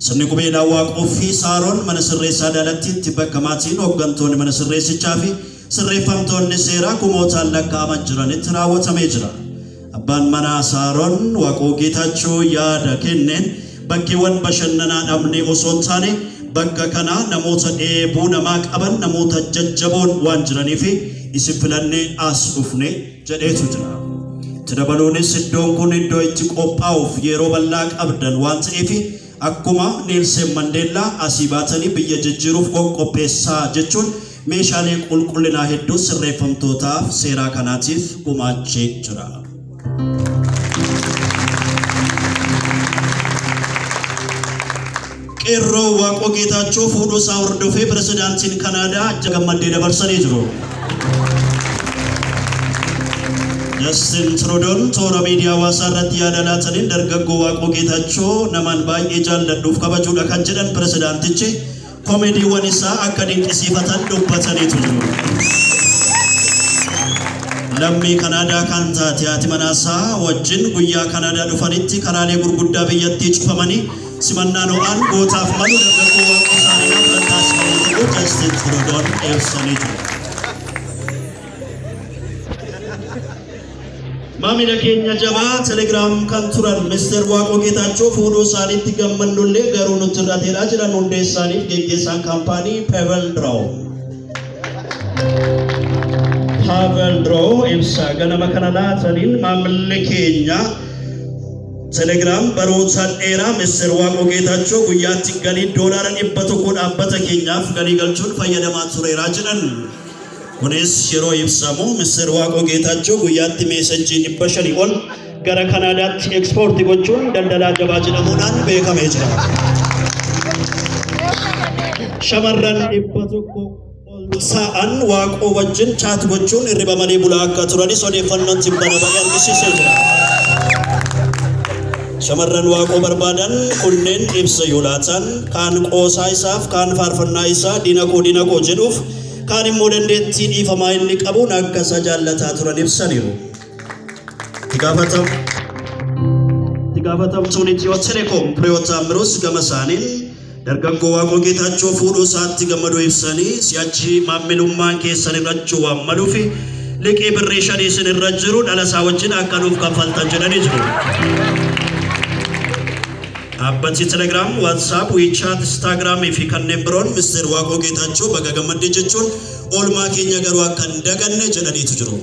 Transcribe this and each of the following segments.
Sirni qubeelaa Waaqoo fi Saaroon mana sirreessaa Daalattiitti bakka maatiin hooggantoonni mana sirreessichaa fi sirreeffamtoonni seeraa kumootaan lakkaa'aman jiranitti raawwatamee jira. Abbaan manaa Saaroon Waaqoo Geetaachoo yaada kenneen bakkeewwan bashannanaa dhabnee osoo hin taane bakka kana namoota dheebuu namaa qaban namoota jajjaboon waan jiraniif isin filannee as dhufne jedheetu jira. Itti dabaluunis iddoon kun iddoo itti qophaa'uuf yeroo bal'aa qabdan waan ta'eef akkuma Neelsen Mandeellaa asii baatanii biyya jijjiiruuf qopheessaa jechuun meeshaalee qulqullinaa hedduu sirreeffamtootaaf seeraa kanaatiif gumaachee jira. Qeerroo Waaqoo Geetaachoo fuudhuu isaa hordofee pirezidaantiin Kanaadaa gammaddee dabarsanii jiru. Justin Trudeau'n toora miidiyaa hawaasaa irratti yaada laataniin dargaggoo Waaqoo Geetaachoo namaan baay'ee jaalladhuuf kabajuudha kan jedhan pirezidaantichi komeediiwwan isaa akka dinqisiifatan dubbataniitu jiru. Lammii Kanaadaa kan taate haati manaasaa wajjin guyyaa Kanaadaa dhufanitti karaalee gurguddaa biyyattii cufamanii simannaan ho'aan gootaaf malu dargaggoo Waaqoo isaaniidhaaf kan taasifamu ta'uu Justin Trudeau'n ibsanii jiru. Maamila keenya jabaa Telegiraam kan turan Mr. Waaqoo Geetaachoo fuudhuu isaaniitti gammannullee garuu nutti irrateedha jedhan hundee isaaniif geggeessaan kaampaanii Pavel Draw. Pavel Draw ibsa ganama kana laataniin maamilli keenya Telegiraam baroota dheeraa Mr. Waaqoo Geetaachoo guyyaatti galii $100 dhaabbata keenyaaf galii galchuun fayyadamaa tureera jedhan. Kunis yeroo ibsamu Mr. Waaqoo Geetaachoo guyyaatti meesajjii 500 ol gara Kanaadaatti ekspoortii gochuun daldalaa jabaa jedhamuudhaan beekamee jira. Shamarran 100 ol sa'an Waaqoo wajjin chaat gochuun hirriba malee bulaa akka turanis odeeffannoon tibbana ba'ee argisiisee jira. Shamarran Waaqoo barbaadan kunneen ibsa yoo laatan kaan qoosaa isaaf kaan faarfannaa isaa diina koo jedhuuf kaan immoo dandeettii dhiifamaa inni qabuun akka isa jaallataa turan ibsaniiru. Itti gaafatamtuun Itiyoo Telekoom Fireewoot Taammiruus gama isaaniin dargaggoo Waaqoo Geetaachoo fuudhuu isaatti gammaduu ibsanii si'achi maamilummaan keessan irra waan maluuf liqii birrii 5 isin irra jiru dhala isaa wajjin akka nuuf kaffaltan jedhanii jiru. Dhaabbati Telegram, WhatsApp, WeChat, Instagram fi kanneen biroon Mr. Waaqoo Geetaachoo baga gammaddee jechuun oolmaa keenya garuu akka hin daganne jedhaniitu jiru.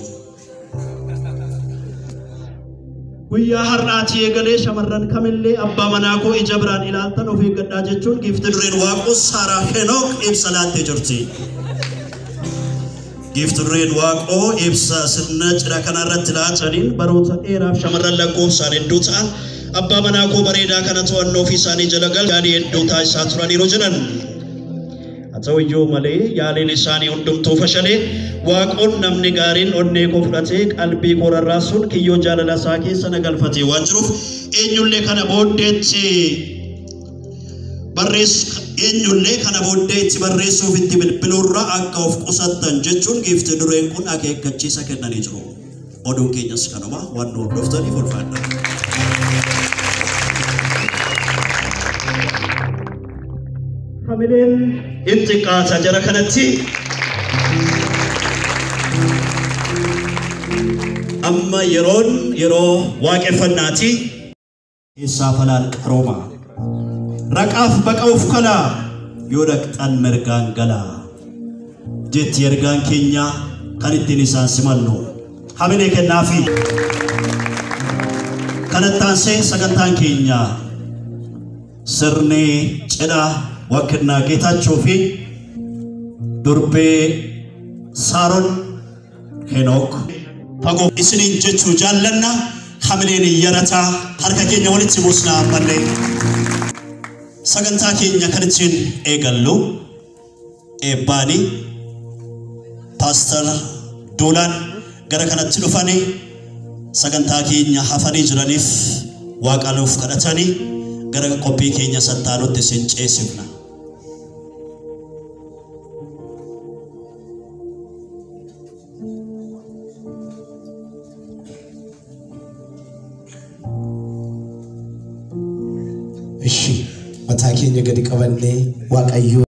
Guyyaa har'aatii eegalee shamarran kamillee abbaa manaa koo ija biraan ilaaltan of eeggadhaa jechuun giifti dureen Waaqoo Saaraa Henook ibsa laattee jirti. Giifti dureen Waaqoo ibsa sirna cidha kanarratti laataniin baroota dheeraaf shamarran lakkoofsaan hedduu ta'an abbaa manaa koo bareedaa kana to'annoo ofii isaanii jala galanii hedduu taasisaa turaniiru jedhan. Haa ta'u iyyuu malee yaaliin isaanii hundumtuu fashalee Waaqoon namni gaariin onnee koo fudhatee qalbii koo rarraasuun kiyyoo jaalala isaa keessa na galfatee waan jiruuf eenyullee kana booddeetti barreessuuf itti bilbiluurra akka of qusattan jechuun giifti dureen kun akeekkachiisa kennanii jiru. Oduun keenyas kanuma waan nu hordoftaniif ulfaadha. Hamileen inxiqqaata jara kanatti amma yeroon yeroo waaqeffannaati. Keessaa falaal qarooma. Raqaaf baqa'uuf kalaa yoo dhaqxan mirgaan galaa. Jetti ergaan keenya kan ittiin isaan simannu. Hamilee kennaafi. Kanatti aansee sagantaan keenya sirni cidha Waaqennaa Geetaachoo fi durbee Saaroon Henook fagoo isiniin jechuu jaallanna. Hamileen yarataa harka keenya walitti buusnaa ammallee. Sagantaa keenya kan ittiin eegallu eebbaanii Paaster Duulaan gara kanatti dhufanii sagantaa keenya hafanii jiraniif waaqa nuuf kadhatanii gara qophii keenya sattaanutti isin ceesifna. እሺ መታ Mataa keenya gadi qabannee Waaqayyoo.